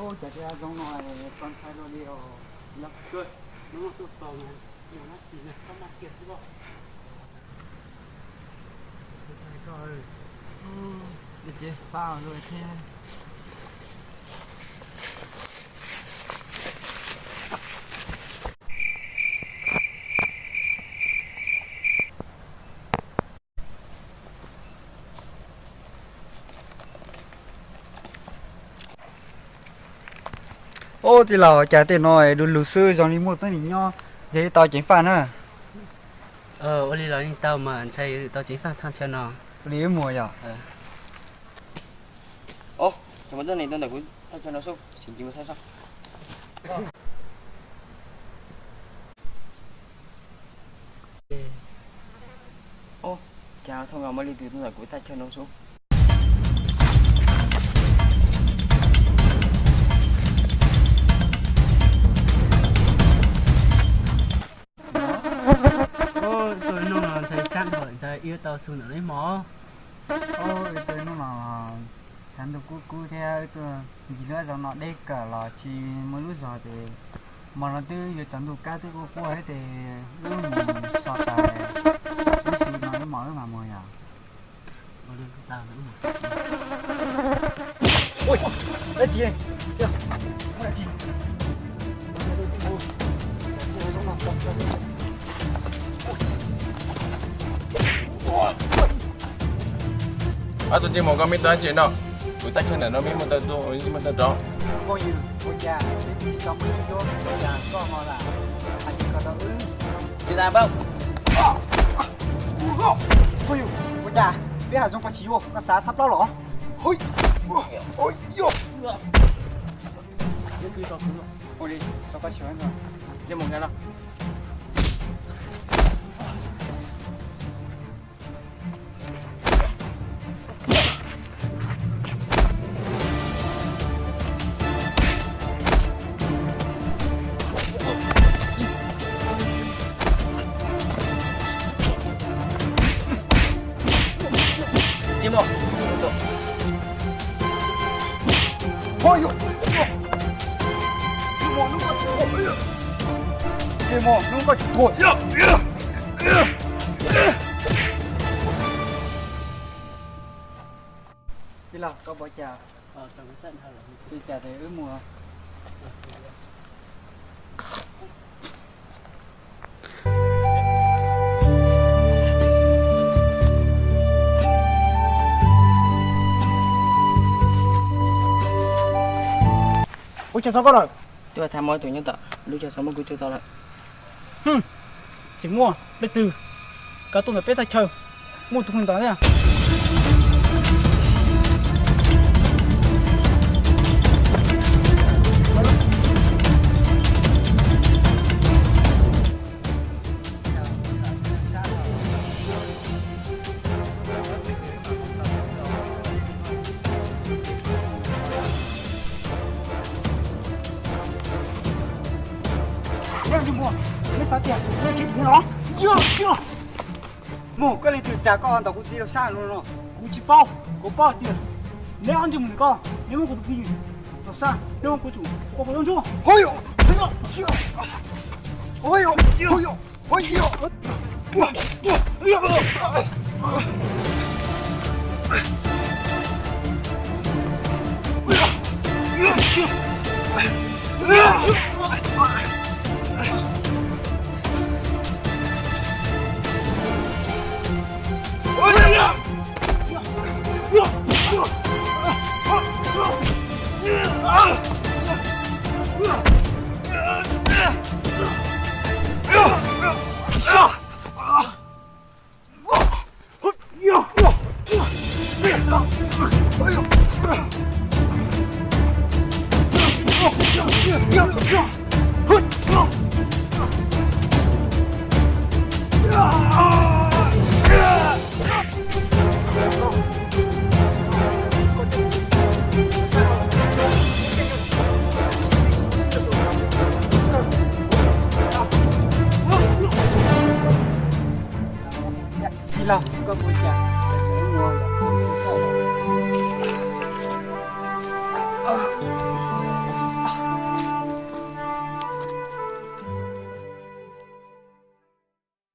Ua cas zoo no, txaus ntshai luaj li os. Ces faj luaj thiab. Ub, tij laug, cas tej no du lug xwb, zoo li muaj teeb meem nyob, yog tau ceev faj na. Ua li los yeej tau mas, ntshai tau ceev faj thaj chaw no. Ua li wb mus yom. Ov, cas muaj tuab neeg tuaj ntawm kuv thaj chaw no xwb, sim mus saib seb. Ov, cas thooj nkaus muaj leej twg tuaj ntawm kuv thaj chaw no xwb. Ov, tus no ntshai sab dhau lawm, ntshai wb tau xu ntawm no ib hmos. Ov, wb tuaj hnub no los tshav ntuj kub kub thiab, wb tuaj ncig lub zos no deb kawg los tsis muaj lub zos ces hmo no twb yuav tsaus ntuj kab twb quaj quaj thiab ces wb mus so tas, wb xu no wb mos wb mam mus yom. Dab tsi? Ob tug ntsej muag, koj meb tuaj dab tsi no? Kuv thaj chaw ntawm no meb muaj tau tuaj, meb muaj tau rov? Phooj ywg, ua cas peb tsis tau muaj yeeb ncuab, ua cas koj ho lam hais li ko rau wb? Tsis tas paub. Phooj ywg, ua cas peb hais zoo koj tsis yuav, koj xav thab plaub los? Ua li, tso koj tseg no. Ntsej muag, ntsej muag, hnub koj tsis tuag. Tij laug, koj pom cas? Tsis cas ces wb mus. Ua cas txog koj lawm? Twb tham muaj ib tug nyob tom lub chaw xov muab kuv tso tau lawm. Tsis muaj leej twg, koj tuaj ntawm peb thaj chaw muaj tus neeg ntawd thiab. Neb ob tug muam, neb xav tias neb kev dim los? Yog, yog. Muam, koj leej twg cas koj ntaus kuv tij laug sab luaj no? Kuv tsis paub, kuv paub hais tias neb ob ntsej muag ntawm koj, neb muab kuv tus phooj ywg tau sab, neb muab kuv tsum ua kuv tus ntsuag. Tij laug, koj puas cas?